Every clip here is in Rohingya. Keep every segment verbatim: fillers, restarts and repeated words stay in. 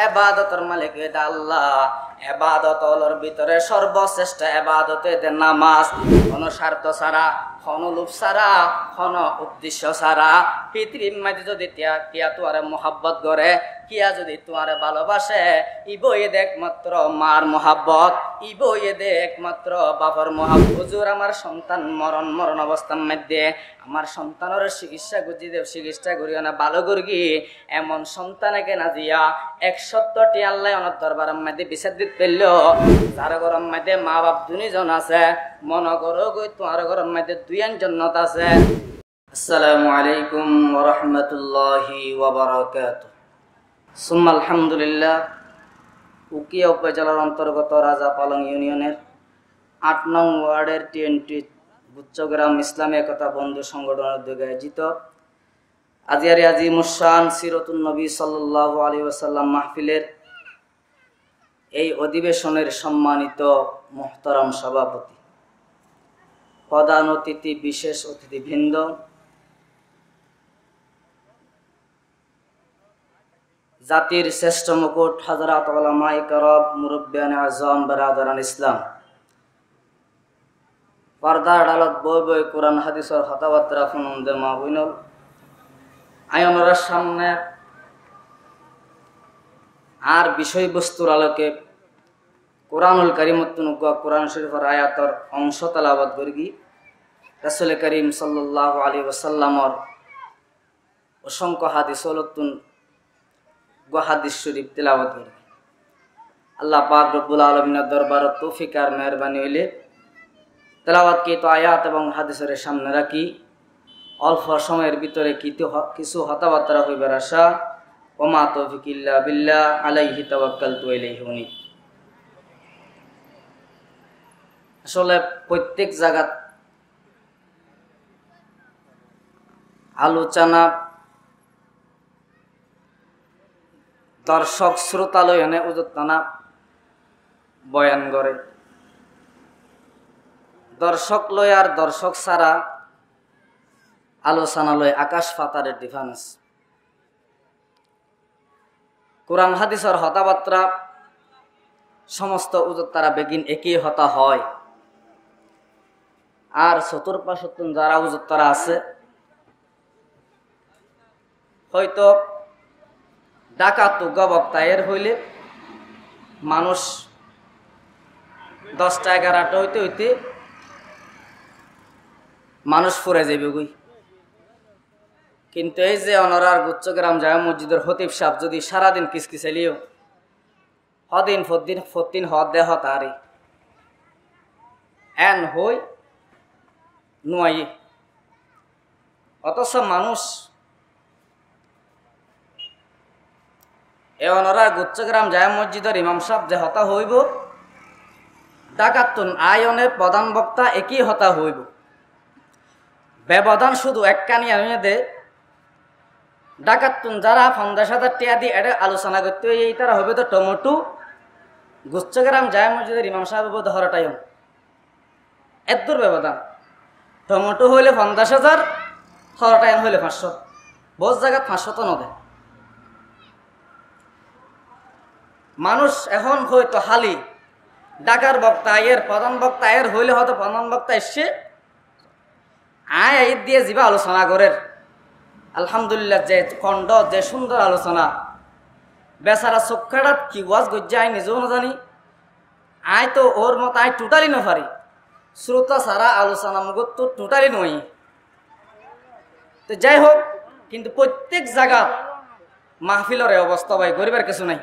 Ebadotor malik óilde Allah. Ebadot ólor bútore sorbosrestho ebadot óilde namaz. Hono sarto sára, hono lub sára, hono uddecco sára, fitibir maze zodi kiya tuáñre muhabbot gore, kiya zodi tuáñre balobace, ibá óilde ekmatro mar muhabbot, ibá óilde ekmatro bafor muhabbot. Huzur, amar sontan moron moron obostar maze, amar sontanore sikitsa goijji de, sikitsa gori óne balo gorgi, emon sontan eke na ziya ek cót tiya loi onor dorbaror maze bisar dit faillo. Zar góror maze mabaf dui zon asé, mone goró goi tuáñr góror maze duiyan jonnot asé. Assalamu alaikum wa rahmatullahi wa barakatuh. Summa alhamdulillah. Ukiya upazalar ontorgoto Raza Palong iunionor ath nong wardor tiyenti Gucchogrom Islami Ekota Bondhu Songothonor uddyoge ayojito aziyar e azimusshan Sirotun Nobi Sallallahu Alaihi Wasallam mahfilor ei odibesonor sommanito muhtaram sobapoti, prodhan otiti, bicec otitibrindo, zatir srestho mukut, hazrat olamaye keram, murubbiyane azom, beradorane Islam, fordar adalot boi boi Kuran hadisor hotábatra fúnonde ma boinol, añí onorar samne añár bicoy bostur aloke Kuranul Karimottún uggwá Kuran Corifor ayator ongco telawot gorgi. Rosule Karim Sallallahu Alaihi Wasallamor osongko hadis ólottún uggwá hadis corif telawot gorgi. Allah pak Robbul Alaminor dorbarot toufik ar meherbani óile telawot kito ayat ebong hadisore samne raki olfo somoyor bútore kito ho-, kissú hotábatra hoibar aca. Wa ma toufiki illa billah, alaihi tawakkaltu wa ilaihi unib. Asole fottek zagat alocona dorcok srota loi ene uzottana boyan gore. Dorcok loi ar dorcok sára alocona loi akac fataror diffarens. Kuran hadisor hotábatra somosto uzottara begin eki hotá hoó. Ar sotur facottún zara uzottara asé, hoito Dhakattú uggwá bokta aiyér hoilé manúc dosta egarota óite óite manúc furai zaibói. Kintu ei ze onorar Gucchogrom Jama Mosjidor hótib sáb zodi sáradin kiskisaileyó, hodin foddin foddin hoódde hotá ar en hoi nuaiyé. Otoco manúc e onorar Gucchogrom Jama Mosjidor imam sáb ze hotá hoibó, Dhakattún aiyóne prodhan bokta ekí hotá hoibó. Bebodán cúdu ekkán, iyan óilde Dhakattún zara fonzac házar tiya di eçé alosona goittó óiye, ítara hoibó de tomoto, Gucchogrom Jama Mosjidor imam sáb hoibó de horotayon. Eddur bebodán. Tomoto hoilé fonzac házar, horotayon hoilé fañs cót. Bout zagat fañs cót no de. Manúc ehón hoito háli Dhakar bokta aiyér, prodhan bokta aiyér hoilé hoto prodhan bokta aiccé, aññí aiyér diye zibá alosona gorér, alhamdulillah, ze kondho, ze cúndor alosona. Besara suk háçat ki waz goijjé aññí nizeu no zani. Aññí to ór moto aññí totally no fari. Srota sára alosona mugottú totally no aiyé. To zai hók, kintu fottek zagat mahfilor e obosta bái, goríbar kessú nai.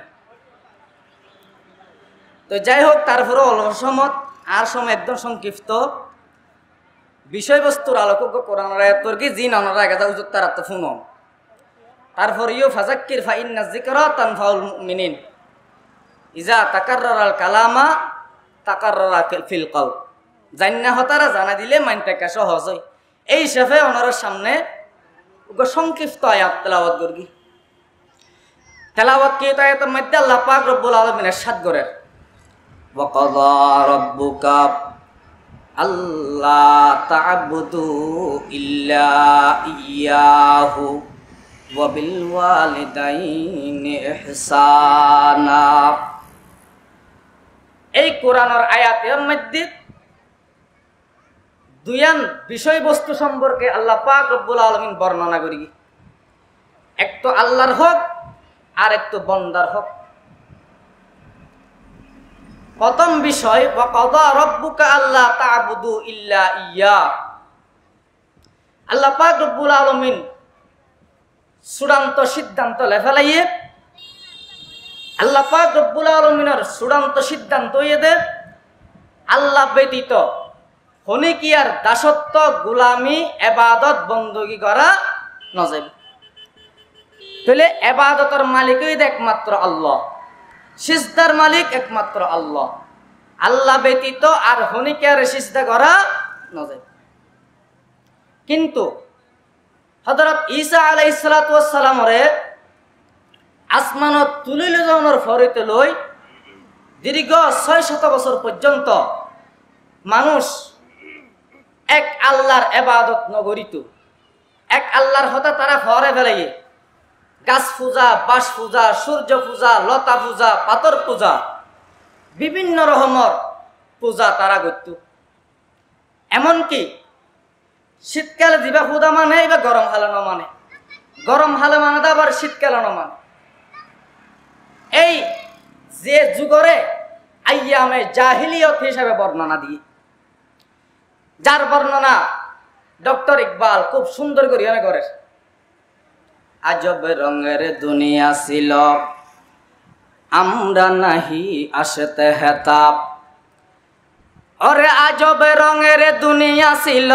To zai hók, tarfore olfo somot, añár somot ekdom songkipto, bicoy bostur alok uggwá Kuranor ayat forgí, zin onora age za uzur tarattú fúnon. Tarfore yó, fazakkir fa inna zikra tanfaul mu'minin. Iza takarraral kalama takarrara fil qalb. Zainna hotara zanai dile mainta ekka sohos ói. Ei hísafe onorar samne uggwá songkipto ayat telawot gorgí. Telawot ki? Ayat or modde Allah pak Robbul Alamin ercad gorer, "Wa qada rabbuka alla ta'budu illa iyyahu وبالوالدين إحسانا. Ei Kuranor ayat or moiddé duiyan bicoy bostu somporke Allah pak Robbul Alamin bornona gorí. Ek to Allahr hók, ar ek to bondar hók. Protom bicoy, وقضى ربك ألا تعبدوا إلا إياه. Allah pak Robbul Alamin cúdanto siddánto loi félaiye. Allah pak Robbul Alaminor cúdanto siddánto óiye de, Allah betito honikiyar dasotto, gulami, ebadot, bondogi gorá no zaibo. Tóile ebadotor malik óiye de ekmatro Allah, sijdar malik ekmatro Allah. Allah betito ar honikiyare sijda gorá no zaibo. Kintu Hozorot Isa alaihissalatu wassalamore asmanot tuli loi zonor fore te loi dirgho sóy cót bosór foijjonto manúc ek Allahr ebadot no gorito, ek Allahr hotá tará fore félaiye. Gas fuza, bac fuza, surjo fuza, lota fuza, fator fuza, bibinno rokomor fuza tará goitto. Emonki cítkale ziba fuza mane, iba gorom hale no mane, gorom hale mane de abar cítkale no mane. Ei ze zugore ayyame jahiliyot hísabe bornona diye, zar bornona Doktor Iqbal kúb cúndor gorí ene gorer. আজব রঙের দুনিয়া ছিল, আমরা নাহি আসতে হেতাব। ওরে আজব রঙের দুনিয়া ছিল,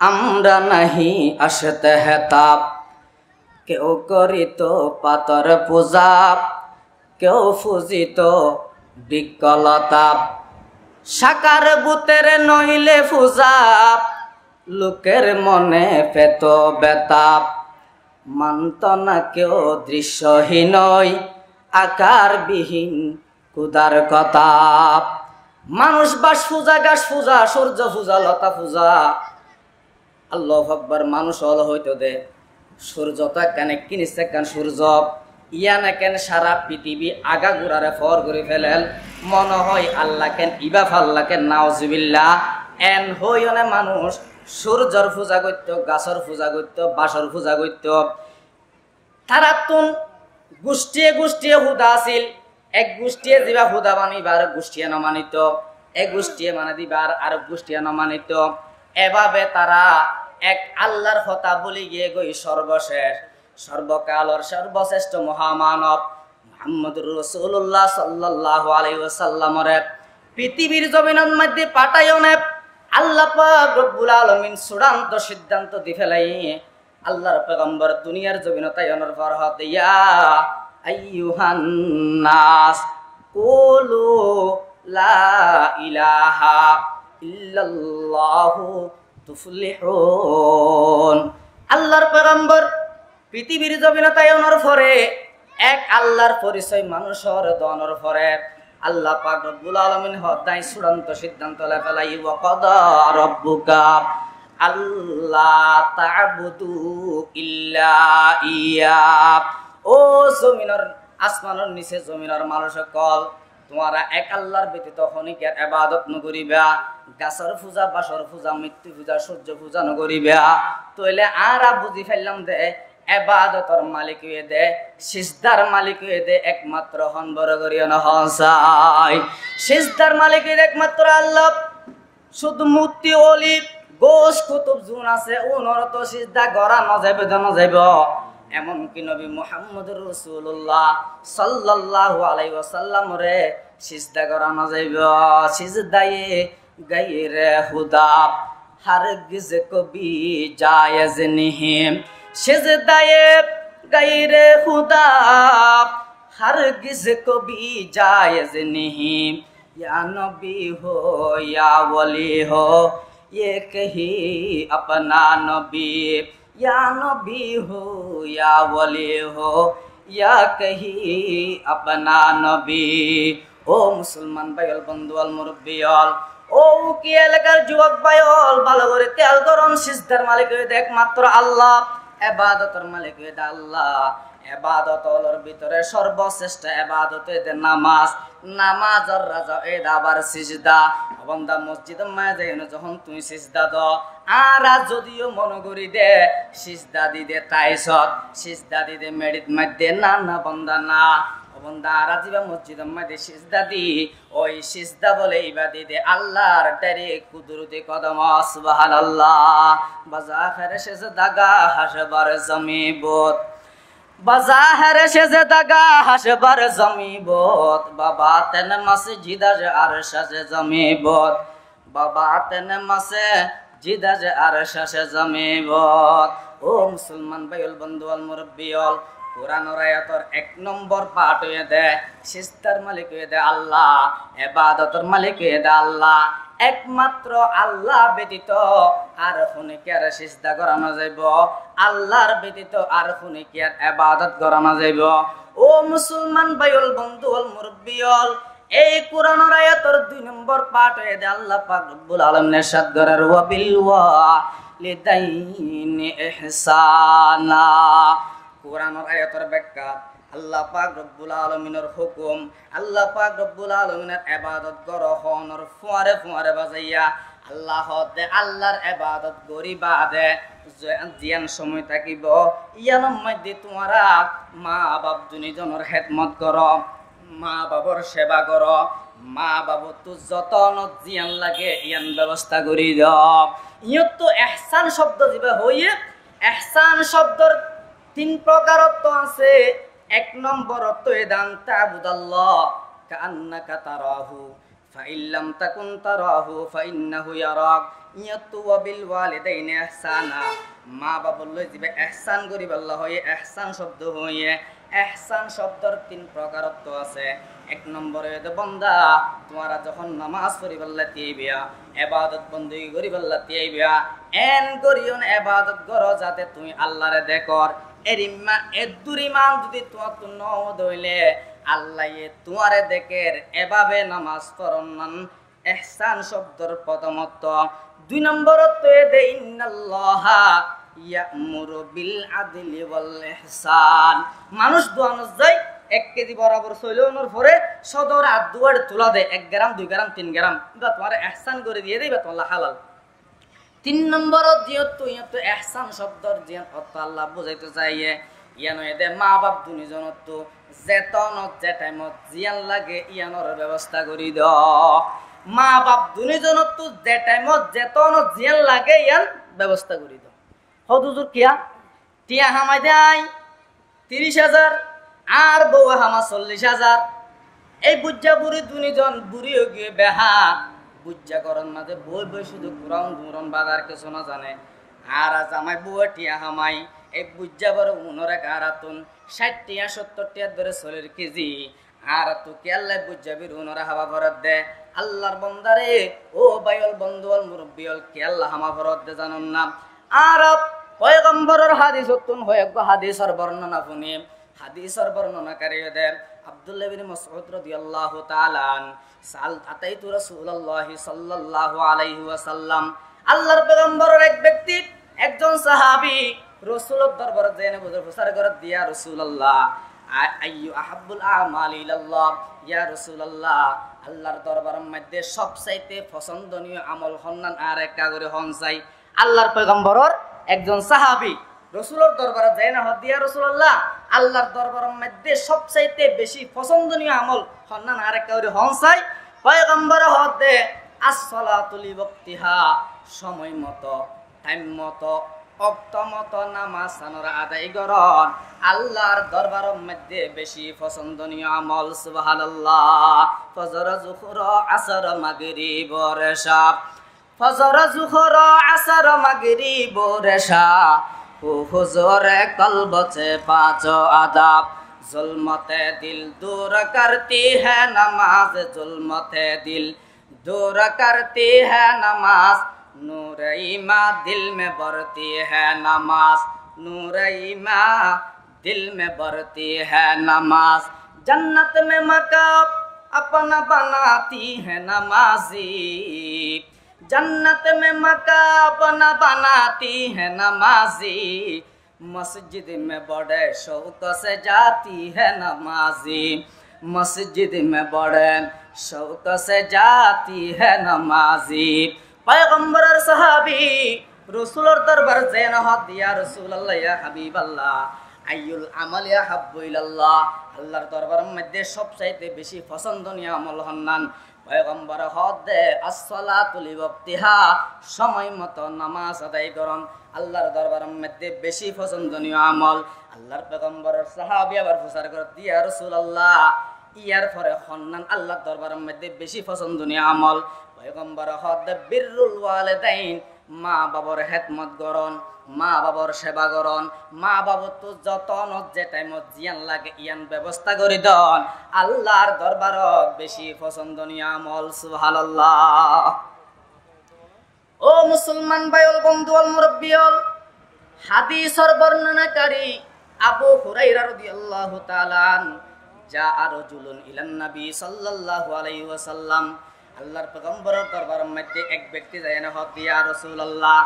আমরা নাহি আসতে হেতাব। কেউ করিত পাথর পূজা, কেউ পূজিত বৃক্ষলতা। সাকার ভূতের নইলে পূজা, লোকের মনে পেত ব্যথা। মানত না কেউ দৃশ্যহীন ওই আকারবিহীন খুদার কথা। Manúc bac fuza, gas fuza, surjo fuza, lota fuza, Allahu Akbar, manúc ol hoito de, surjo to ekkán, ekkán issá ekkán surjo, iyan ekkán sára pitibi agagurare for gorí felel, mone hoy Allah ekkán, iba falla ekkán, nauzubillah, en hoiyone manúc surjor fuza goitto, gasor fuza goitto, bacor fuza goitto. Tarattún guctiye guctiye huda asil. Ek guctiye ziba huda mane iba arek guctiye no manito, ek guctiye mane de iba arek guctiye no manito. Ebabe tara ek Allahr hotá buli giyé goi. Sorbocec, sorbokalor sorboceshtho mohamanob Muhammadur Rosulullah sallallahu alaihi wasallamore pitibir zobinor moiddé pathaiyone Allah pak Robbul Alamin cúdanto siddánto di felaiye. Allahr pegambor duniyar zobinot aiyonor for hoó de, "Ya ayyuhan nas, qulu la ilaha illallahu tuflihun." Allahr pegambor pitibir zobinot aiyonor fore ek Allahr forisoy manúcor donor fore Allah pak Robbul Alamin hoó de cúdanto siddánto loi felaiye, "Wa qada rabbuka alla ta'budu illa iyyah." Ó zominor, asmanor nise zominor manúc ókkol, tuáñra ek Allahr betito honikiyar ebadot no goriba, gasor fuza, bacor fuza, mitti fuza, surjo fuza no goriba. Tóile añára buzi faillám de, ebadotor malik óiye de, sijdar malik óiye de ekmatro hon, boro gorí hon sai. Sijdar malik óiye de ekmatro Allah. Cúdu murti, oli, gous, kutub zun asé, unor to sijda gorá no zaibo de no zaibo. Emonki nobi Muhammadur Rosulullah sallallahu alaihi wasallamore sijda gorá no zaibo. Sijdaye gaire huda hargiz kobi jayez nahi. Sijdaye gaire huda hargiz kobi jayez nahi. Ya nabi ho, ya wali ho, ye kahi apna nabi. Ya nabi ho, ya wali ho, ye kahi apna nabi. Ó musolman bái ol, bondú ol, murubbi ol, ó ki elakar juwok bái ol, bála gorí kiyal goron, sijdar malik óiye de ekmatro Allah. Ebadotor malik óilde Allah. Ebadot ólor bútore sorbosrestho ebadot óilde namaz. Namazor raza óilde abar sijda. Ó bonda, mosjidor maze zaiyóne zehón tuñí sijda do, añára zodiyo mone gorí de sijda dide taisot, sijda dide meçit maijje, na, na bonda, na. Ó bonda, añára ziba mosjidor maze sijda di, ói sijda bole ibá dide Allahr dháirek kuduroti kodom. Subhanallah. بظاہر سجدگاہ اش بر زمین بود، بظاہر سجدگاہ اش بر زمین بود، بباطن مسجدش عرشش زمین بود، بباطن مسجدش عرشش زمین بود. Ó musolman bái ól, bondú ól, murobbi ól, Kuranor ayator ek nombor part óilde sijdar malik óilde Allah, ebadotor malik óilde Allah. Ekmatro Allah betito ar honokiyare sijda gora no zaibo, Allahr betito ar honokiyar ebadot gora no zaibo. Ó musolman bái ól, bondú ól, murobbi ól, ei Kuranor ayator dui nombor part óilde Allah pak Robbul Alamin ercad gorer, وبالوالدين إحسانا. Kuranor ayator bekkát Allah pak Robbul Alaminor hukum, Allah pak Robbul Alaminor ebadot goro hoónor fuáñre fuáñre bazaiya Allah hoódde, Allahr ebadot gorí baade ze-, ziyán somoi tákibo, yíanor maijje tuáñra maa baf dunizonor hédmot goro, maa bafór seba goro, maa bafottú zotónot ziyán lage yían bebosta gorí do. Yíanottu ehsán cobdo ziba hoiye, ehsán cobdor tin prokar otto asé. Ek nombor otto óilde أن تعبد الله كأنك تراه فإن لم تكن تراه فإنه يراك. Yíanottu وبالوالدين إحسانا, maa bafor lói ziba ehsán goríballa hoiye, ehsán cobdo hoiye, ehsán cobdor tin prokar otto asé. Ek nombor óilde bonda, tuáñra zehón namaz foriballa tiyaiba, ebadot bondegi goriballa tiyaiba, en gorí yón ebadot goro zate tuñí Allahre dekor. Erimma eddur iman zodi tuáñttu no óile, Allaye tuáñre deker. Ebabe namaz foronnan ehsán cobdor fottóm otto. Dui nombor otto óilde إن الله يأمر بالعدل والإحسان. Manúic duanot zai ek kezi borabor soilonor fore sodor at duwar tula de, ek geram, dui geram, tin geram, ibá tuáñre ehsán gorí diye de, ibá tuáñlla halal. Tin nombor ot ziyóttu, yíanottu ehsán cobdor ziyán otto Allah buzaito saiye, yían óilde maa baf dunizonottu zetónot, ze thaimot ziyán lage yíanor bebosta gorí do. Maa baf dunizonottu ze thaimot zetónot ziyán lage yían bebosta gorí do. Hoó de huzur, kiyá? Tiañ hamai de añí tiríc házar, añár bouwe hama sollic házar. Ei buijja buri dunizon buri ói giyé beha. Buijja góror mazé boi boi cúdu kuran duran bazar kessú no zane. Añára zamai bouwe tiañ hamai, ei buijja buri unore garattún cáit tiañ, cóttor tiañ dóri solir kezi. Añárattu kiyólla buijja buri unore haba foredde? Allar bondare, ó bái ól, bondú ól, murubbi ól, kiyólla hama foredde zanon na? Añára foigomboror hadisottún hoyeggúa hadisor bornona funi. Hadisor bornonakari óilde Abdullah ibn Mas'ud radiyallahu ta'ala anhu. Sal ataitu Rasulallahi sallallahu alaihi wasallam. Allar foigomboror ek bekti, ekzon sahabi Rosulor dorbarot zaiyóne buzur fusar goredde, "Ya Rasulallah, a-, ayyu ahabbul a'mali ilallah?" Ya Rasulallah, Allar dorbaror maze sobsaite fosondoniyo amol honnan, añáre ekka gori hon sai. Allar foigomboror ekzon sahabi Rosulor dorbarot zaiyóne hoódde, "Ya Rasulallah, Allar dorbaror maze sobsaite beci fosondoniyo amol honnan, añáre ekka gori hon sai." Foigombore hoódde, "As-salatu li waqtiha", somoi moto, thaim moto, okto moto namaz anora adai goron Allar dorbaror maze beci fosondoniyo amol. Subhanallah. Fozor, zuhur, asar, magrib, esha. Fozor, zuhur, asar, magrib, esha, hu huzur kalb se paanch adab. Zulmate dil dur karti hai namaz, zulmate dil dur karti hai namaz, noor-e-iman dil mein bharti hai namaz, noor-e-iman dil mein bharti hai namaz. Jannat mein makan apna banati hai namazi, jannat mein makan apna banati hai namazi, مسجد میں بڑے شوق سے جاتی ہے نمازی، مسجد میں بڑے شوق سے جاتی ہے نمازی۔ Foigomboror sahábi Rosulor dorbar zene hoódde, "Ya Rosulallah, ya Hábiballah, ayyul amali ahábbu ilallah?" Allar dorbaror moiddé sobsaite beci fosondoniyo amol honnan? Foigomboré hoódde, "As-salatu li waqtiha", cómoi moto nomaz adai goron Allar dorbaror moiddé beci fosondoniyo amol. Allar foigomboror sahábi abar fusar goródde, "Ya Rosulallah, yar fore honnan Allar dorbaror moiddé beci fosondoniyo amol?" Foigomboré hoódde, "Birrul walidain", ma babor hédmot goron, ma babor seba goron, ma babottú zotonot ze thaimot ziyan lage iyan bebosta gori don, Allar dorbarot beci fosondoniyo amol. Subhanallah. Ó musolman bái ol, bondú ol, murobbi ol, hadisor bornonakari Abu Huraira rodiyallahu taala anhu, "Jaa rojulun ilan nabi sallallahu alaihi wasallam", Allar foigomboror dorbaror moiddé ek bekti zaiyene hoódde, "Ya Rosulallah,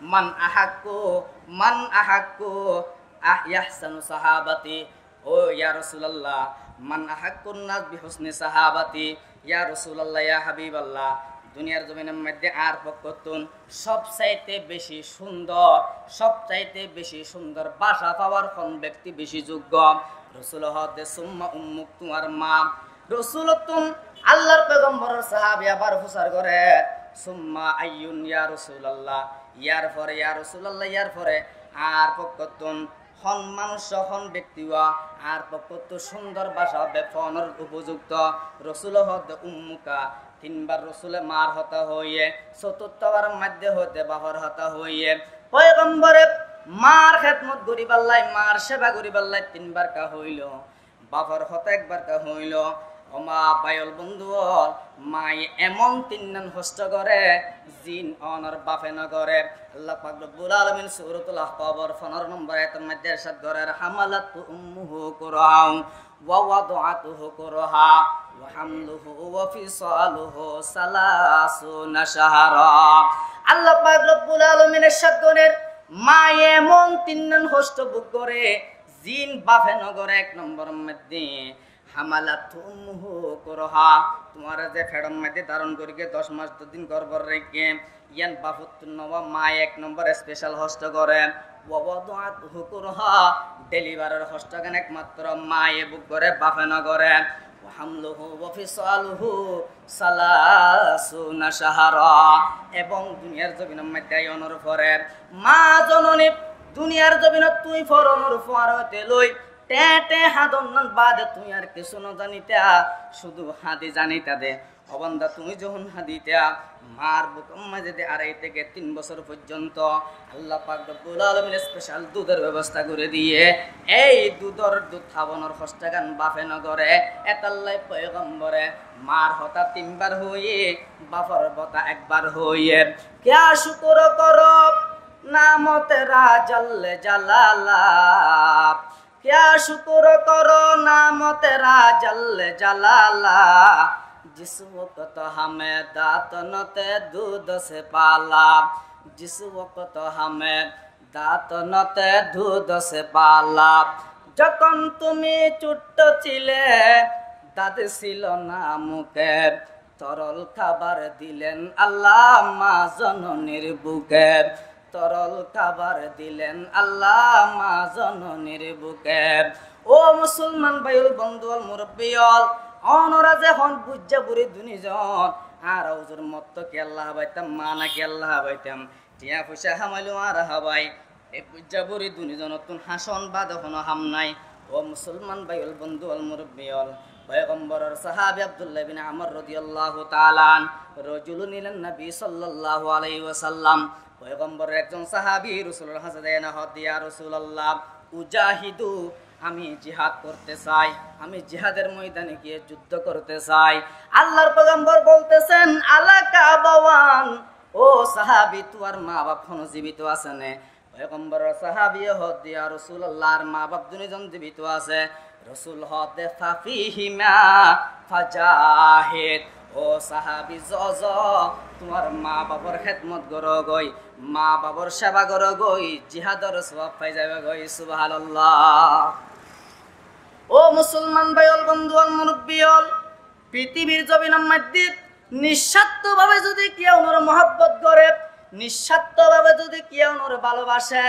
man ahakku, man ahakku ah yahsanu sahabati?" "Ó ya Rosulallah, man ahakkun nas bi husni sahabati?" Ya Rosulallah, ya Hábiballah, duniyar zobinor moiddé añár fokkottún sobsaite beci sundor, sobsaite beci sundor baca fawar hon bekti beci zuggo? Rosule hoódde, "Summa ummuk", tuáñr ma. Rosulottún Allar foigomboror sahábi abar fusar gorer, "Summa ayyun ya Rosulallah?" Yar fore, ya Rosulallah, yar fore añár fokkottún hon manúic, hon bekti uwá añár fokkottú sundor baca befonor upojukto? Rosule hoódde, "Ummuka." Tinbar Rosule maar hotá hoiye, soturtobar moiddé hoódde bafor hotá hoiye. Foigomboré maar hédmot goríballái, maar seba goríballái tinbarka hoilo, bafor hotá ekbarka hoilo. Ó ma bái ol, bondú ol, maye emon tinnan hosto gore, zin onor bafe no gore. Allah pak robbul alamin suratul Ahqabor fondoro nombor ayator moiddé ercad gorer, "Hamalathu ummuhu kurhan wa wada'athu kurha wa hamluhu wa fisaluhu salasuna shahra." Allah pak robbul alamin ercad gorer, maye emon tinnan hosto buk gore, zin bafe no gore. Ek nombor moiddé, "Hamalathu ummuhu kurha", tuáñre ze feçor moiddé daron gorí giyé, doc mac doc din gorbor raikké, iyan bafottún no uwá, maye ek nombor special hosto gore. "Wa wada'athu kurha", delivaror hostogan ekmatro maye buk gore, bafe no gore. "Wa hamluhu wa fisaluhu salasuna shahra", ebong duniyar zobinor moiddé aiyonor fore ma zononi duniyar zobinot tuñí foronor fuar óite loi teñte hañdonnan bade tuñí ar kessú no zanita, cúdu hañdi zanita de. Ó banda, tuñí zohón hañdita, maar bukor maze de arai teke tin bosór foijjonto Allah pak robbul alamin special dudor bebosta gorí diye. Ei dudor dud hábanor hostogan bafe no gore. Etallai foigambore maar hotá tinbar hoiye, bafor hotá ekbar hoiye. کیا شکر کرو نام تیرا جل جلالا، کیا شکر کرو نام تیرا جل جلالا، جس وقت ہمیں دانتوں نے دودھ سے پالا، جس وقت ہمیں دانتوں نے دودھ سے پالا۔ যখন তুমি ছোট্ট ছিলে, দাঁত ছিল না মুখে, তরল খাবার দিলেন আল্লাহ মা জননীর বুকে, তরল খাবার দিলেন আল্লাহ মা জননীর বুকে। Ó musolman bái ol, bondú ol, murobbi ol, onora ze hon buijja buri dunizon, añára uzur motto ki Allah hábaitam, ma naki Allah hábaitam? Tiañ foicá hámailé añára hábai. E buijja buri dunizonottún hácon bade hono ham nai. Ó musolman bái ol, bondú ol, murobbi ol, foigomboror sahabi Abdullah ibn Amr rodiyallahu taala anhu, rojulun ilan nabi sallallahu alaihi wasallam, foigomboror ekzon sahabi Rosulor hañse zaiyena hoódde, "Ya Rosulallah, ujahidu, আমি জিহাদ করতে চাই, আমি জিহাদের ময়দানে গিয়ে যুদ্ধ করতে চাই।" আল্লাহর পয়গম্বর বলতেছেন, "আলাকা আবাওয়ান, ও সাহাবি, তুমার মা বাপ হনো জীবিত আছে নে?" পয়গম্বরর সাহাবিয়ে হদে, "ইয়া রাসূলুল্লাহ, আর মা বাপ দুনিজন জীবিত আছে।" রসুল হদে, "ফাফিহিমা ফাজাহিদ, Ó sahabi, zo, zo, tuáñr maa bafor hédmot goró goi, maa bafor séba goró goi, jihádor sowab fai zaiba goi. Subhánallah. Ó musolman bái ol, bondú ol, murubbi ol, fitibir zobinor maidde nissárto babe zodi kiyé unóre muhábbot goré, nissárto babe zodi kiyé unóre balobace,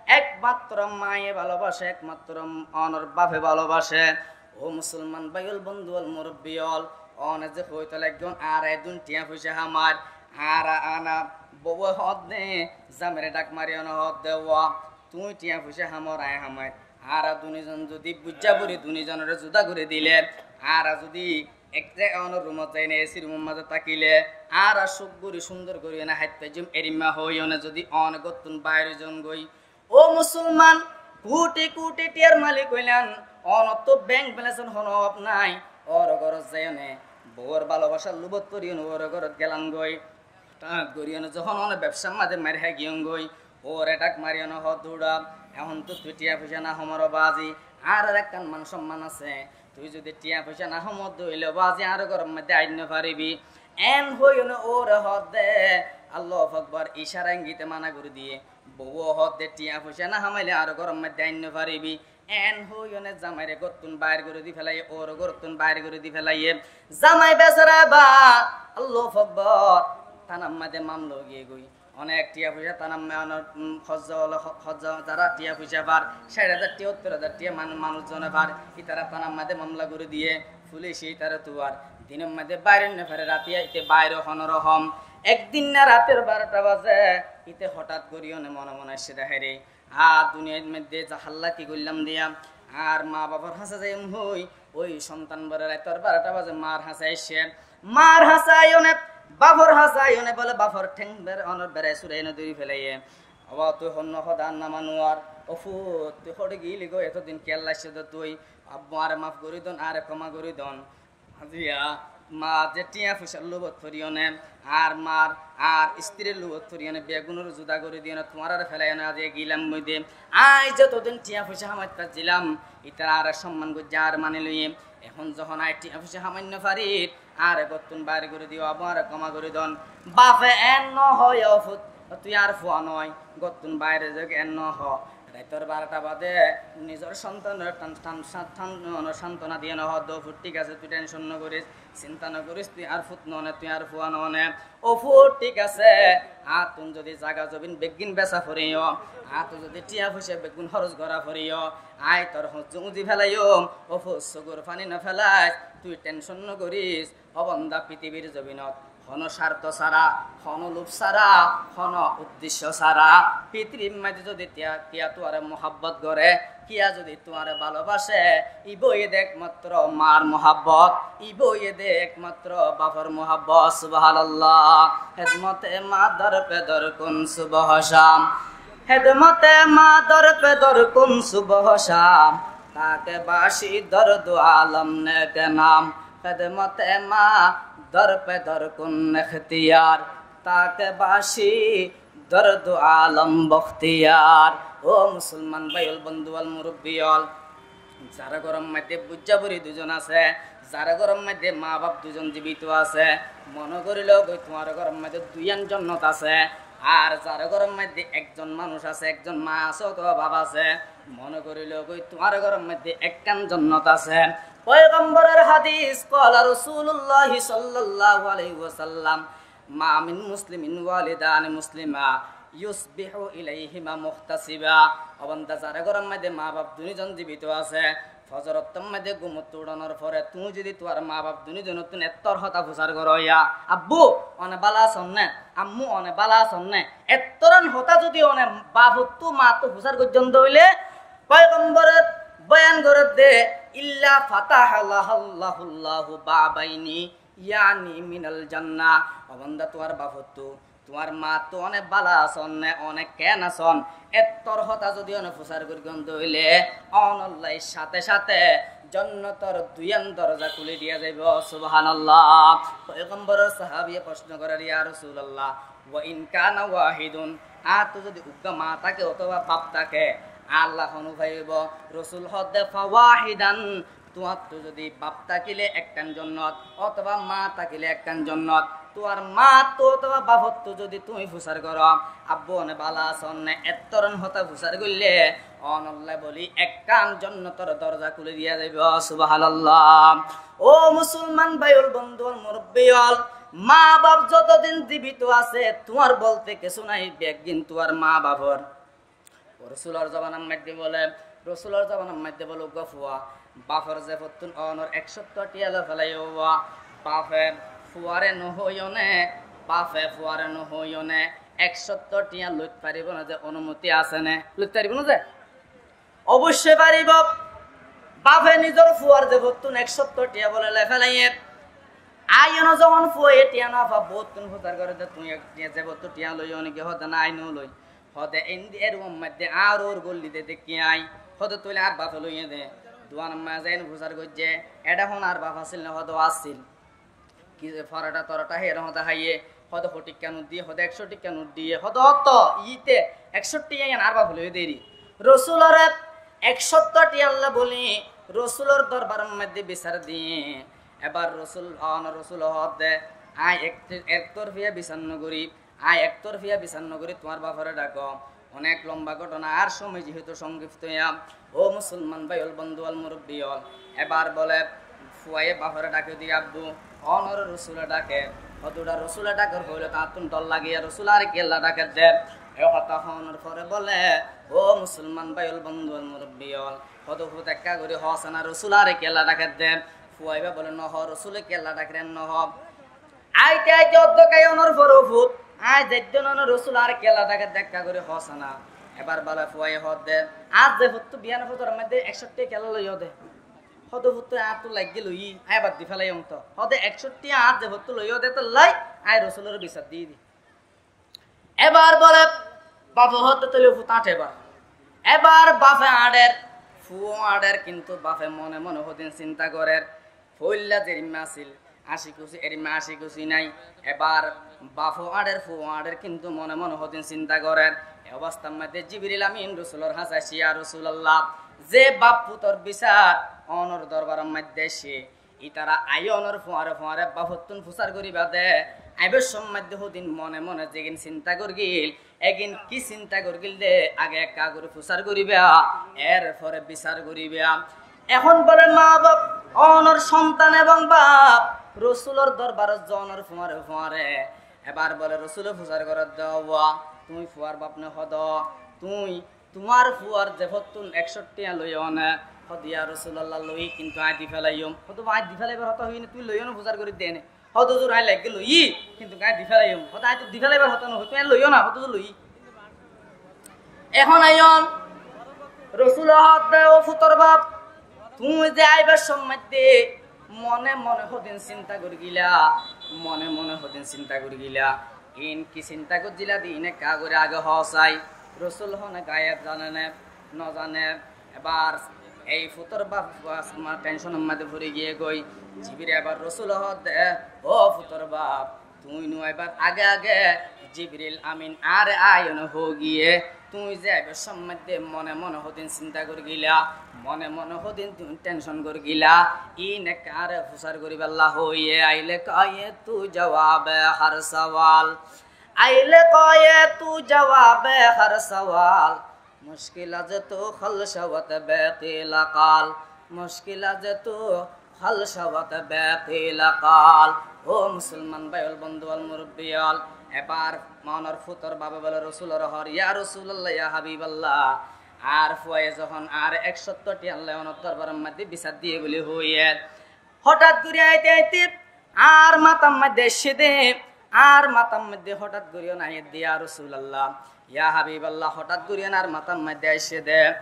ekmatro maaye balobace, ekmatro onor bafe balobace. Ó musolman bái ol, bondú ol, murubbi ol, one ze hoito laiggón, añára edún thiañ foicá hamair, añára ana bouwe hoódde, zamaire dhak mari one hoódde, wa, tuñí thiañ foicá hamor, aññí hamair. Añára duní zon zodi buijjá buri duní zonore zuda gorí dile, añára zodi ek ze onor rumot zaine esi rumor maze tákile, añára cúk gorí cúndor gorí one háit faijjum, erimma hoói one zodi one góttun bair ói zon goi, ó musolman, kuthi kuthi thiañr malik óilan, onottú bank balance or hono obab nai, ór górot zai one bouwor balobasar lubot fori one ór górot gelan goi. Hotát gorí one zohón one bebsar maze mair hái giyón goi, óre dhak mari one hoódde, ehón to tui thiañ foicá no hamor bazi, añárar ekkán man somman asé, tui zodi thiañ foicá no hamodde óile bazi añár góror maze ain no faribi. En hoi one óre hoódde, Allahu Akbar, icára engite mana gorí diye. Bouwe hoódde, thiañ foicá no hamaile añár góror maze ain no faribi. En hoi one zamaire góttun bair gorí di felaiye, óre góttun bair gorí di felaiye. Zamai besara ba, Allahu Akbar, tánar maze mamla ói giyé goi. Onek thiañ foicá tánar ma-, onor, um, hozza olo, ho-, hozza zara thiañ foicá far, cáit házar thiañ, óttor házar thiañ man-, manúc zone far, itara tánar maze mamla gorí diye, fulice itare tuwar. Dinor maze bair ói no fare, ratiya ite bair ó hono rokom. Ek din na rator barota baze, ite hotát gorí one mone mone aiccé de, hare, añár duniyar maze za halla ki goillám diya, añár maa bafor hañse zaiyum hoi, ói sontan bore raitor barota baze maar hañse aiccé. Maar hañse ai one, bafor hañse ai one bole bafor theng ber-, onor berai surai ene dóri felaiye. Abba, tui honno hoda no manuwar, ó fut, tui hoçé giyíli goi, etodin kiyólla aiccé de tui? Abbu, añáre maf gorí don, añáre koma gorí don. Aijja maa ze thiañ foicár lubot fori one, añár maar, añár istirir lubot fori one, beggúnore zuda gorí di one, tuáñrare felai one aijja giyílam goi de. Aññí zotodin thiañ foicá hamaittar zailam, itara añáre somman goijjé, añáre mani loiye. Ehón zohón aññí thiañ foicá hamai no farir, añáre góttun bair gorí diyo, abbu añáre koma gorí don. Bafe en no hoó, ó fut, tui añár fua noó, góttun bair ói zagói, en no hoó. Raitor barota baze nizor sontanore tan-, tan-, tan-, onor santona di one hoó de, ó fut, thík asé, tui tension no goris, sinta no goris, tui añár fut noó ne, tui añár fua noó ne. Ó fut, thík asé, añáttun zodi zaga zobin beggín besa foriyo, añáttu zodi thiañ foicá beggún hóros gora foriyo, aññí tor hoñzzu uñzi felaiyum, ó fut, sógor faní no felais, tui tension no goris. Ó bonda, fitibir zobinot hono sarto sára, hono lub sára, hono uddecco sára, fitibir maze zodi thiañ, thiañ tuáñre muhabbot gore, thiañ zodi tuáñre balobace, ibá óiye de ekmatro maar muhabbot, ibá óiye de ekmatro bafor muhabbot. Subhánallah. Hédmote maa dar pe dar kun subh sham, hédmote maa dar pe dar kun subh sham, ta ke bashi dar do alam ne ke nam. Hédmote maa dar pe dar kun ekhtiyar, ta ke bashi dar do alam bokhtiyar. Ó musolman bái ol, bondú ol, murubbi ol, zar góror maze buijjá buri dui zon asé, zar góror maze maa baf dui zon zibito asé, mone gorí lo goi tuáñr góror maze duiyan jonnot asé. Ar zar góror maze ekzon manúc asé, ekzon maa asé otóba baf asé, mone gorí lo goi tuáñr góror maze ekkán jonnot asé. Foigambóror hadis, qala Rosululláhi sollalláhu aláihi wosallam, ma min muslimin walidani muslima yusbihu ilaihima muhtasiba. Ó bonda, zar góror maze maa baf dui zon zibito asé, fozor ottór maze gúmottú uçónor fore tuñí zodi tuáñr maa baf dui zonottún ettór hotá fusár goró, ya abbu, one bála asón né? Ammú, one bála asón né? Ettóran hotá zodi one bafottú, maattú fusár goijjón de óile, foigambóre boyan gorér de, illa fataha lahullahu babaini, yani minal jannah. Ó bonda, tuáñr bafottú, tuáñr maattú one bála asón né, one keén asón, ettór hotá zodi one fusár goijjón de óile, onolla sáte sáte jonnotor duiyan dorza kúli diya zaibo. Subhánallah. Foigambóror sahabiye fosno gorér, ya Rosulallah, wa in kana wahidun, añáttu zodi uggwá maa táke otóba baf táke, añálla hon ufai óibo? Rosul hoódde, fa wahidan, Tuáñttu zodi baf tákile ekkán jonnot, otóba maa tákile ekkán jonnot, tuáñr maáttu otóba bafottú zodi tuñí fusár goró, "Abbu, one bála asón né?" Ettóron hotá fusár goillé, onolla bóli ekkán jonnotor dorza kúli diya zaibou. Subhánallah. Ó musolman báiol, bondúol, murobbíol, maa baf zotodin zibito asé, tuáñr bolte kessú nái, beggín tuáñr maa bafor. Rosulor zobanar maidde bóle, Rosulor zobanar maidde bóle uggwá fua, bafor zefottún onor ek cóttor thiañ loi félaiye, bafe fuare nohoiyone, bafe fuare nohoiyone ek cóttor thiañ loit faribó né, ze onumoti asé né? Loit faribó né ze? Oboicce faribó. Bafe nizor fuar zefottún ek cóttor thiañ bóle loi félaiye, aiyone zehón fuaye thiañ no fa, bouttún fusár goré de, tuñí ek thiañ, zefottú thiañ loiyo né ki? Hoó de, "Na, añí no loi." Hoó de, "Endi erumor maidde añár ór golli de dekí añí." Hoó de, "Tóile añár bafe loiye de." Duanor maze zaiyóne fusár goijjé, "Eçé hon añár baf asíl né?" Hoó de, "Ó asíl." Ki ze forothá torothá hé, hoó de, "Háiye." Hoó de, "Hó thíkka not diye?" Hoó de, "Ek cót thíkka not diye." Hoó de, "Ótto, iíte ek cót thiañ ián añár bafe loiye de eri." Rosuloré ek cóttor thiañlla bóli Rosulor dorbaror maidde bisar diye. Ebar Rosul, onor Rosule hoó de, "Añí ek, ek torfiya bisar no gorí, añí ek torfiya bisar no gorí, tuáñr bafore dhako." Onek lomba góthona, ar cómoi jehetu songkipto, ya. Ó musolman báiol, bondúol, murobbíol, ebar bóle fuaye bafore dhake de, "Abbu, onore Rosule dhake." Hoó de, "Rosule dhakor hoile tañttún dhor lage, Rosule añáre kiyólla dhake de?" E hotá honor fore bóle, "Ó musolman báiol, bondúol, murobbíol, hoó de fut, ekká gorí hoós na, Rosule añáre kiyólla dhake de?" Fua ibá bóle, "No hoó, Rosule kiyólla dhake de no hoó." Aite aite oddó kai onor fore, "Ó fut, añí zaiddé no, Rosule añáre kiyólla dhake de, ekká gorí hoós na." Ebar bóle fuaye hoó de, "Añár zefottú biyano fozoror maidde ek cót thiañ kiyólla loiyo de?" Hoó de, "Fut, añáttu laiggé loiyí, añí ebar di félaiyum to." Hoó de, "Ek cót thiañ añár zefottú loiyo de, tollá añí Rosulore bisar di di." Ebar bóle bafe hoó de, "Tóile fut, añth ebar." Ebar bafe añçer, fua añçer, kintu bafe mone mone hodin sinta gorer, foóilla zerimma asíl, añci kuci, erimma añci kuci nái. Ebar bafo añçer, fua añçer, kintu mone mone hodin sinta gorer. E obostar maidde Jibril Amin Rosulor hañsé aicce, "Ya Rosulallah, ze baf futor bisar onor dorbaror maidde aicce, ítara aiyóne onor fuare fuare bafottún fusár goríba de, aibár cómot maidde hodin mone mone zegin sinta gorgíl, egin ki sinta gorgíl de, age ekká gorí fusár goríba, erfore bisar goríba." Ehón bóle maa baf, onor sontan ebong baf Rosulor dorbarot zo onor fuare fuare. Ebar bóle Rosule fusár gorer de, "Ó fua, tuñí fuar baf né? Hoó de, tuñí tuáñr fuar zefottún ek cót thiañ loiyo né?" Hoó de, "Ya Rosulallah, loiyí, kintu añí di félaiyum." Hoó de, "Añí di félaibar hotá hoiyí né, tuñí loiyo né fusár gorí de né?" Hoó de, "Huzur, añí laiggé loiyí, kintu añí di félaiyum." Hoó de, "Añí to di félaibar hotá no hoiyí, tuñí loiyo na?" Hoó de, "Loiyí." Ehón aiyón, Rosule hoó de, "Ó futor baf, tuñí ze aibár cómot maidde mone mone hodin sinta gorgíla, mone mone hodin sinta gorgíla, iín ki sinta goijjíla de iín ekká gorí age hoó sai." Rosul hone gaib, zane né no zane. Ebar ei futor baf, baf, ma, tensionor maidde fori giyé goi. Jibril ebar Rosule hoó de, "Ó futor baf, tuñí no aibar age age Jibril Amin añáre aiyóne hoó giyé, tuñí ze aibár cómot maidde mone mone hodin sinta gorgíla, mone mone hodin tuñí tension gorgíla, iín ekká añáre fusár goríballa hoiyé." Aile koye tu jawabe har sawal, aile koye tu jawabe har sawal, mushkil az tu hal shawat be qila qal, mushkil az tu hal shawat be qila qal. Ó musolman báiol, bondúol, murobbíol, ebar onor futor bafe bóle Rosulore hoór, "Ya Rosulallah, ya Habiballah, añár fuaye zehón añáre ek cót thiañ loi onor dorbaror maidde bisar diyé buli hoiyé, hotát gorí aite aite añár matár maidde aiccé de, añár matár maidde hotát gorí yón aiyér de, ya Rosulallah, ya Habiballah, hotát gorí yón añár matár maidde aiccé de.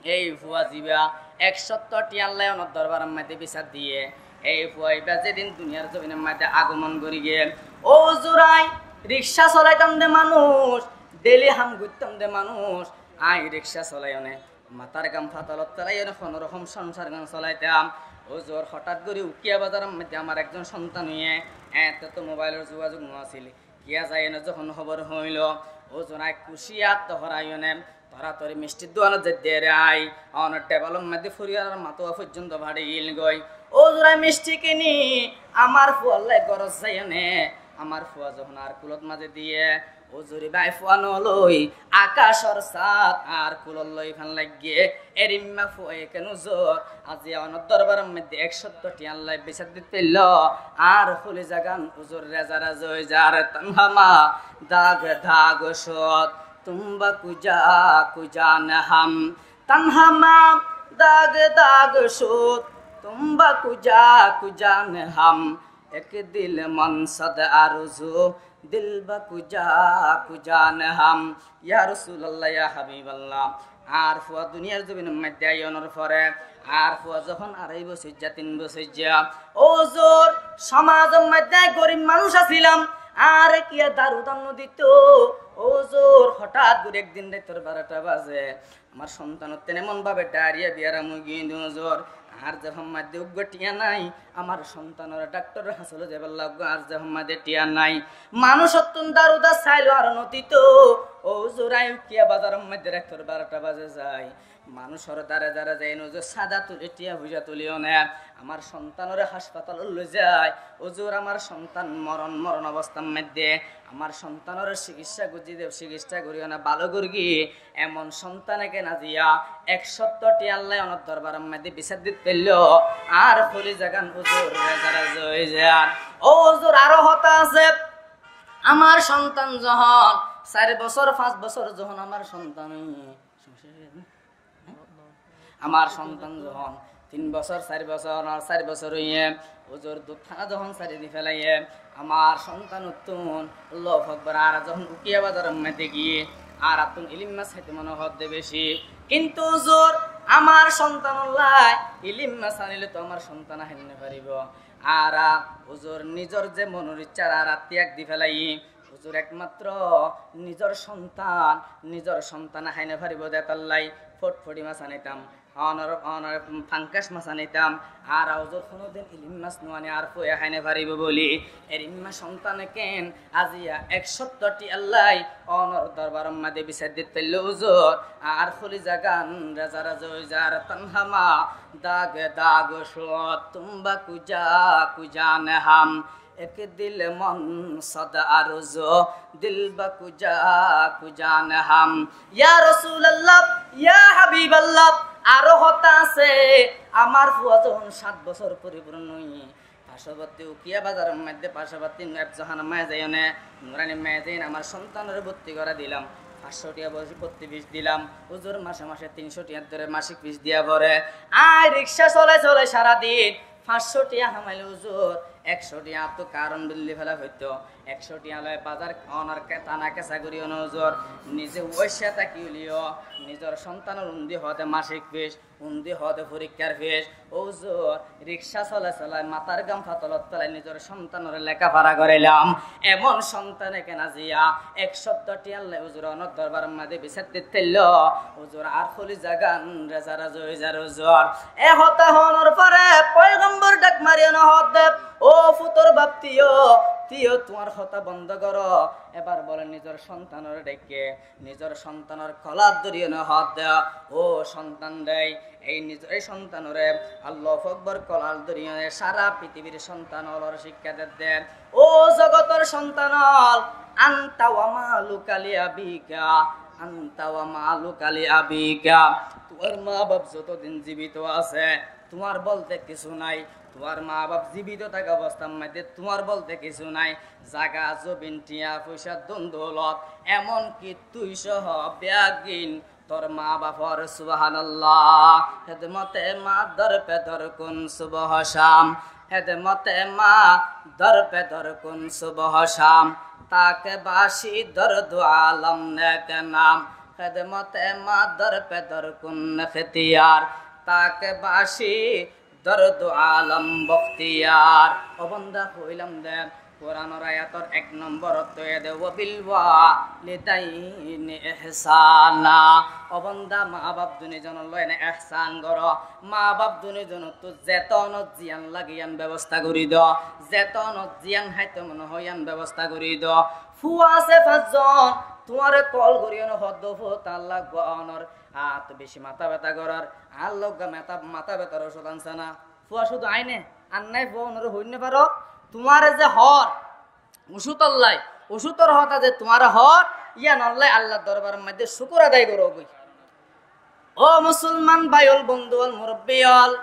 Ei fua zibá ek cót thiañ loi onor dorbaror maidde bisar diyé, ei fua ibá zedin duniyar zobinor maidde agomon gorí giyé, ó huzur, añí rikcá solaitam de manúic, deli ham goittam de manúic, añí rikcá solaiyóne matár gam fatalot felaiyóne honó rokom sonsar gán solaitam. Huzur, hotát gorí Ukiya bazaror maidde amár ekzon sontan óiye, eéñtte to mobailor zugazug no asíl, kiya zaiyóne zehón hóbor hoilo, huzur, añí kucíyat tohor aiyóne Toratori misti duanot zaidde re ai, onor tebelor maze foriyarar matuwa foijjonto fari giyói. Ózur, añí misti kini, amar fuallai górot zaiyóne, amar fua zehón añár kulot maze diye, ózur, ibá fua noloi, akacor saat añár kulot loi fán laiggé. Erimma fuaye ken ózur, aijja onor dorbaror maze ek cót tiya loi bisar ditoillo, añár holizagan ózur reza reza ói zar. تنها ما داغ داغ شد، تن به کجا کجا نهم. تنها ما داغ داغ شد، تن به کجا کجا نهم. یک دل من صد آرزو، دل به کجا کجا نهم. Ya Rosulallah, ya Habiballah, añár fua duniyar zobinor maze aiyonor fore, añár fua zehón arai bosóijja, tin bosóijja, ózur, somazor maze gorib manúc asilam, añáre kiyá daru dan no dito. Ózur, hotát gorí ek din raitor barota baze, amar sontanottu emon bábe dhairia biyaram ói giyói de ózur, añár zehón maze uggwá tiya nai, amar sontanore dhaktoror hañse loi zaiballa uggwá añár zehón maze tiya nai. Manúcottún daru dan sailó añáre no dito. Ózur, añí Ukiya bazaror maze raitor barota baze zai, manúcor dare dare zai, ózur, sada tuli, tiya foisa tuli one amar sontanore haspatalot loi zai. Ózur, amar sontan moron moron obostar maze, amar sontanore sikitsa gorí de, sikitsa gorí one bála gorí emon sontan eken aijja ek cót tiya loi onor dorbaror maze bisar ditoillo, añár holizagan ózur reza reza ói zar. Ózur, aró hotá asé. Amar sontan zehón sair bosór, fañs bosór zehón amar sontan, amar sontan zehón tin bosór, sair bosór, sair bosór óiye, ózur, dud hána zehón sari di félaiye, amar sontanottún, Allahu Akbar, añára zehón Ukiya bazaror maze giyí, añárattún ilim mas háito mone hoó de beci. Kintu ózur, amar sontanolla ilim mas anile to amar sontan ain no faribo. Añára ózur nizor ze monor icca añára tiag di félaiyi, ózur, ekmatro nizor sontan, nizor sontan ain no faribo de, tallai fotfoti mas anitam, onor, onor, fankás mas anitam. Añára ózur honodin ilim mas no ani añár fuaye ain no faribo buli, erimma sontan eken aijja ek cót tiya loi onor dorbaror maze bisar ditoillo ózur, añár holizagan reza reza ói zar. تنها ما داغ داغ شد، تن به کجا کجا نهم. یک دل من صد آرزو، دل به کجا کجا نهم. Ya Rosulallah, ya Habiballah, aró hotá asé. Amar fua zehón sát bosór forifuron óiye, facoborti Ukiya bazaror maze facoborti efzohánat zaiyóne, Nurani maze amar sontanore borti gorai dilam. Fañs cót tiya bosór borti fis dilam. Ózur, mase mase tin cót tiya dóri masik fis diya fore. Añí rikca solai solai sara din fañs cót tiya hamaile ózur, ek cót tiya to karon bili fela foitto, ek cót tiya loi bazar onor ke-, tana kesa gorí one ózur, nize uossa táki óileyo nizor sontanor undi hoó de masik fis, undi hoó de forikkar fis, ózur, rikca solai solai matar gam fatolor tolai nizor sontanore lekafora gorailam. Emon sontan eken aijja ek cót tiya loi ózur onor dorbaror maze bisar ditoillo, ózur, añár holizagan reza reza ói zar ózur. E hotá honor fore foigambore dhak mari one hoó de, "Ó futor baf, tuiyo, tuiyo tuáñr hotá bondo goró." Ebar bole nizor sontanore dhake, nizor sontanor kolat dóri one hoó de, "Ó sontan re, ei niz-, ei sontanore Allahu Akbar kolat dóri one sara pitibir sontan ólore cikka de de. Ó zogotor sontan ól, أنت ومالك لأبيك، أنت ومالك لأبيك." Tuáñr ma baf zoto din zibito asé, tuáñr bolte kessú nai. Tuáñr ma baf zibito táka obostar maze tuáñr bolte kessú nai. Zaga, zobin, tiya, foisa, don doulot, emon ki tui soho beggín tor ma bafor. Subhanallah. خدمت مادر پدر کن صبح و شام، خدمت مادر پدر کن صبح و شام، تا که باشی در دو عالم نیک نام. خدمت مادر پدر کن اختیار، تا که باشی در دو عالم بختیار. Ó banda, hoilam de, Kuranor ayator ek nombor ot hoiyé de, "وبالوالدين إحسانا." Ó banda, ma baf duni zonor loi ene ehsan goró. Ma baf duni zonottú zetonot ziyan lage iyan bebosta gorí do, zetonot ziyan háito mone hoó iyan bebosta gorí do. Fua asé fañs zon, Tuáñre kol gorí óne hoódde fut, añálla eggúa onor át beci matá beta gorér, añálla eggúa matá, matá betar ocút ansá ná. Fua cúdu aññí né, aññí fua onore hoói no faró, tuáñre ze hoór, ocútolla, ocútor hotá ze tuáñre hoór, yíanolla Allar dorbaror maze cúkur adai gorógoi. Ó musolman bái ól, bondú ól, murobbi ól,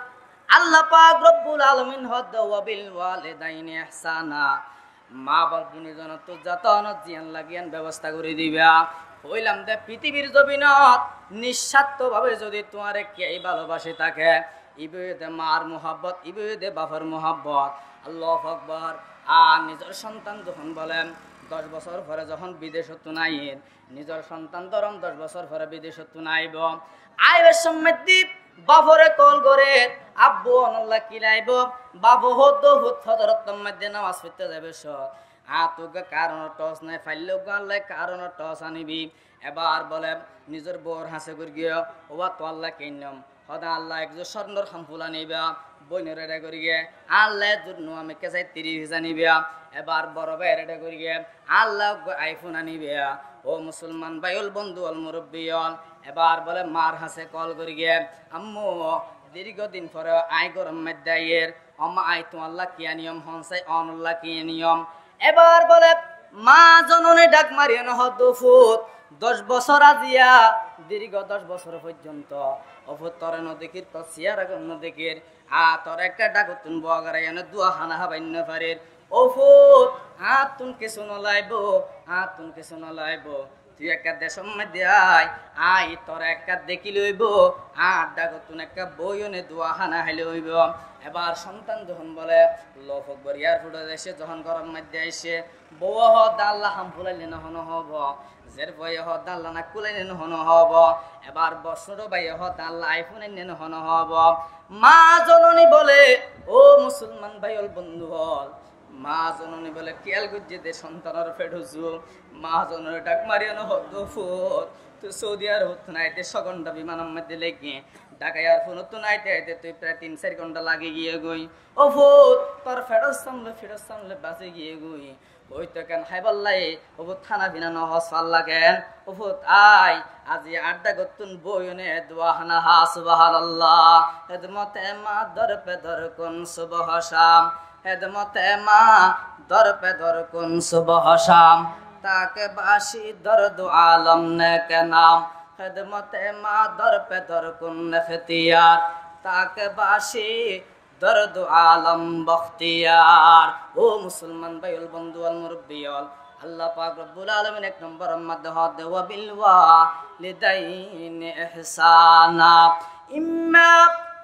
Allah pak robbul alamin hoódde, "Wa bil walidaini ihsana." Maa baf duni zonottú zeton ziyán lage yían bebosta gorí diba. Hoilam de, fitibir zobinot nissarto babe zodi tuáñre kiyé balobaci táke, ibá óilde maar muhabbot, ibá óilde bafor muhabbot. Allahu akbar. Ar nizor sontan zehón bole doc bosór fore zehón bidecottún aiyér, nizor sontan dóron doc bosór fore bidecottún aibó. Aibar somot de bafore kol gorér, "Abbu, onolla ki laibó?" Bafe hoódde, "Fut, fozorottor maze nomaz foitté zaibo cót. Añáttu eggúa karonor thos nái, faillé eggúa Allaye karonor thos anibi." Ebar bole nizor bóur hañsé gorí giyé, "Óu ba, tuáñlla ki ainnóm?" Hoódde, "Añálla ek zor córnor hampul aniba." Bóinore ede gorí giyé, "Añálla ek zor nuwa mikká saittirí fis aniba." Ebar boro báiyore ede gorí giyé, "Añálla eggúa iPhone aniba." Ó musolman bái ól, bondú ól, murobbi ól, ebar bole maar hañsé kol gorí giyé, "Ammu, dirgo din fore aññí góror maze aiyér, ó maa, aññí tuáñlla ki aniyóm, hon sai onolla ki aniyóm?" Ebar bole maa zonone dhak mari óne hoódde, "Fut, doc bosór aziya, dirgo doc bosór foijjonto, ó fut, tore no dekír, tor siyara gán no dekír, ar tore ekká dhakottún bua gorai óne duwa hána hábai no farir. Ó fut, añáttun kessú no laibo, añáttun kessú no laibo. Tui ekká decor maze ai, aññí tore ekká dekí loibo, añár dhakottún ekká boi óne duwa hána hái loibo." Ebar sontan zehón bole lofok bori airfort ot aiccé, zehón góror maze aiccé, bouwe hoódde, "Añálla hampul aille no hone hoóbo." Zerfuaye hoódde, "Añálla nákkul aille no hone hoóbo." Ebar bor cóñço báiye hoódde, "Añálla iPhone aille no hone hoóbo." Maa zonone bole, ó musolman bái ól, bondú ól, maa zonone bole kiyál goijjé de sontanor feçot zú. Maa zonone dhak mari óne hoódde, "Fut, tui Saudi Arobottún aite só gónta bimanor maze lage, Dhaka airfort ottún aite aite tui prai tin sair gónta lagi giyé goi. Ó fut, tor feçor samle, feçor samle basi giyé goi. Ói tui ekkán háibar lai, ó fut, hána fina no hás falla ken? Ó fut, ai, azi añár dhakottún boi óne duwa hána há." Subhanallah. Hédmote maa dor pe dor kun subh sham, hédmote maa dor pe dor kun subh sham, take baci dor du alam neke nam, hédmote maa dor pe dor kun ikhtiyar, take baci dor du alam bokhtiyar. Ó musolman bái ól, bondú ól, murobbi ól, Allah pak robbul alamin ek nombor or maze hoódde, "Wa bil walidaini ihsana. Imma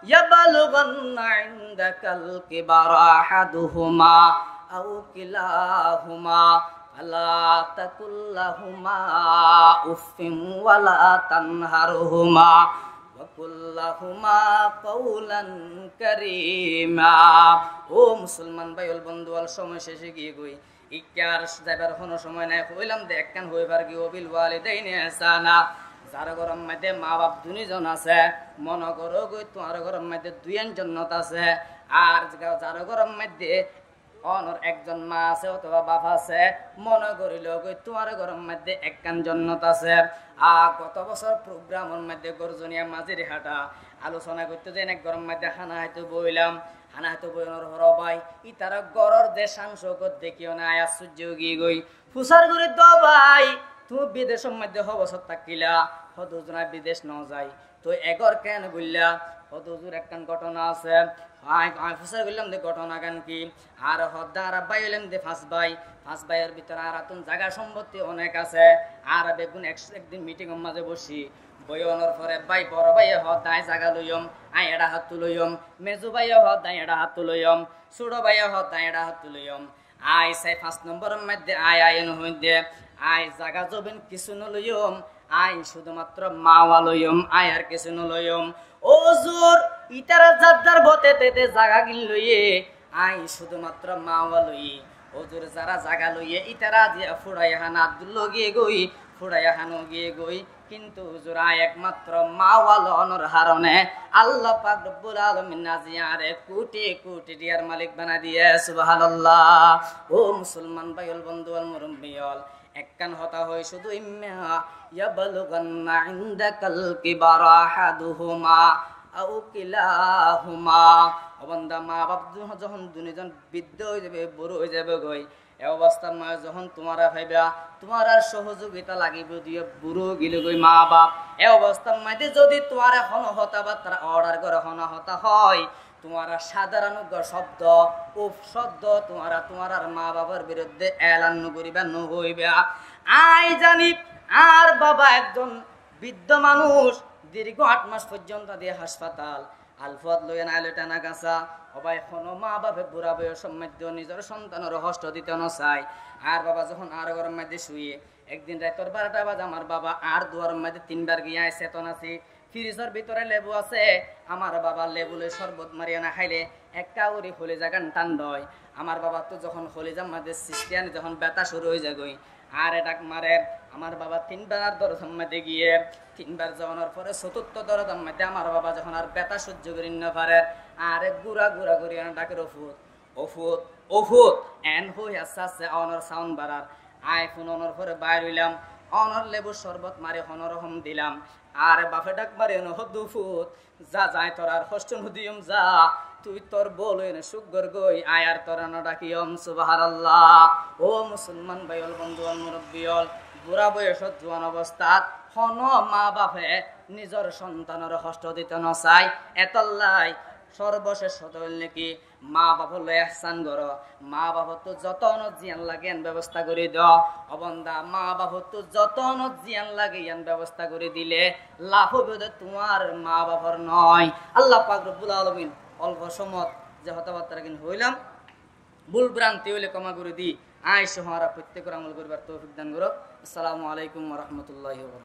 yablughanna indakal kibara ahaduhuma aw kilahuma, fala takul lahuma uffin wala tanharhuma, wa qul lahuma qawlan karima." Ó musolman bái ól, bondú ól, cómoi céc ói giyé goi. Ikká ar zaibar honó cómoi nái. Hoilam de ekkán hoi fargí, "Wa bil walidaini ihsana." Zar góror maze maa baf duni zon asé, mone gorógoi tuáñr góror maze duiyan jonnot asé. Ar zar góror maze onor ekzon maa asé otóba baf asé, mone gorí loógoi tuáñr góror maze ekkán jonnot asé. Ar goto bosór program or maze Gorzoniya Mazirihata alosona goitté zain ek góror maze hána háito boilam. Hána háito boiyonor fore bái, ítarar góror ze cán cóukot dekí óne aññí ascórjo ói giyé goi. Fusár gorí de, "Ó bái, tuñí bidecor maze hó bosór tákila?" Hoódde, "Huzur, aññí bidec no zai." "Toi e gór keén goillá?" Hoódde, "Huzur, ekkán gótona asé." Aññí, aññí fusár goillám de, "Gótona gán ki?" Añára hoódde, "Añára bái óilam de fañs bái, fañs báiyor bútore añárattún zaga sompotti onek asé, añára beggún ek, ek din miting or maze boiccí." Boiyonor fore bái, boro báiye hoódde, "Aññí zaga loiyóm, aññí eçé háttú loiyóm." Mezu báiye hoódde, "Aññí eçé háttú loiyóm." Cóñço báiye hoódde, "Aññí eçé háttú loiyóm." Aññí sai fañs nombor or maze aññí aiyén hoódde, "Aññí zaga zobin kissú no loiyóm, aññí cúdumattro maa baf loiyóm, aññí ar kissú no loiyóm." "Ó huzur, ítara zar zar bóte tete zaga gin loiyé, aññí cúdumattro maa baf loiyí." "Ó huzur, zara zaga loiyé, ítara aziya fuçai hána dullo giyé goi, fuçai hána giyé goi. Kintu huzur, aññí ekmattro maa baf loonor harone Allah pak robbul alamin aziya añáre kuti kuti tiyar malik banai diyé." Subhanallah. Ó musolman bái ól, bondú ól, murobbi ól, Ekkán hotá hoói cúdu, إما يبلغن عندك الكبر أحدهما أو كلاهما. Ó banda, maa-baf zon-, zehón duní zon biddá ói zaibói, burá ói zaibói goi, e obostár maze zehón tuáñra faiba, tuáñrar sohozogita lagibo diyé, burá ói gilé goi maa-baf. E obostár maze zodi tuáñre honó hotábattá order goré, honó hotá hoói, tuáñra sadaron uggwá cobdo, uf cobdo tuáñra tuáñrar maa-bafór biruddé elan no goríba, no hoiba. Añí zani, añár baba ekzon biddá manúic, dirgó añt mac foijjonto de haspatal, alfuat loiyán ailoi tana gasa. Ó bái, honó maa-bafe burá boiyosór maze nizor sontanoré hoctó dito no sai. Añár baba zehón añár góror maze cúiye, ekdin raitor barota baze añár baba añár duaror maze tin bar giyé, añí seton así. Firisor bútore lebu asé, añár baba lebu loi corbot mari ena háile ekká gorí holiza gán tánda ói. Añár babattú zehón holizar maze sisti ani zehón beta cúru ói zagói, añáre dhak marer. Añár baba tin bar dorozar maze giyé, tin bar zonor fore cotutto dorozar maze añár baba zehón ar beta sóijjo gorí no farer, añáre gura gura gorí ena dhaker, "Ó fut, ó fut, ó fut," en hoi aste aste onor saun barar. Añí fun onor fore bair óilam, onor lebur corbot mari honó rokom dilam. Añáre bafe dhak mari ena hoódde, "Ó fut, za, za, añí toré ar hoctó no diyum, za, tui tor bou loi ena cúk gor goi, añí ar toré no dhakiyum." Subhanallah. Ó musolman bái ol, bondú ol, murobbi ol, burá boiyosót zuan obostát honó maa-bafe nizor sontanoré hoctó dito no sai. Etollá sorbocec hotá óil niki, maa-bafor loi ehsán goró, maa-bafottú zotónot ziyán lage yián bebosta gorí do. Ó banda, maa-bafottú zotónot ziyán lage yián bebosta gorí dile laf óibo de tuáñr, maa-bafor noó. Allah pak robbul alamin olfo somot ze hotábattá gín hoilam, bul branti óile kóma gorí di, añí sóho añára fottí kore amol goríbar toufik dan gorók. Assalamu alaikum wa rahmatullahi wa barakatuhu.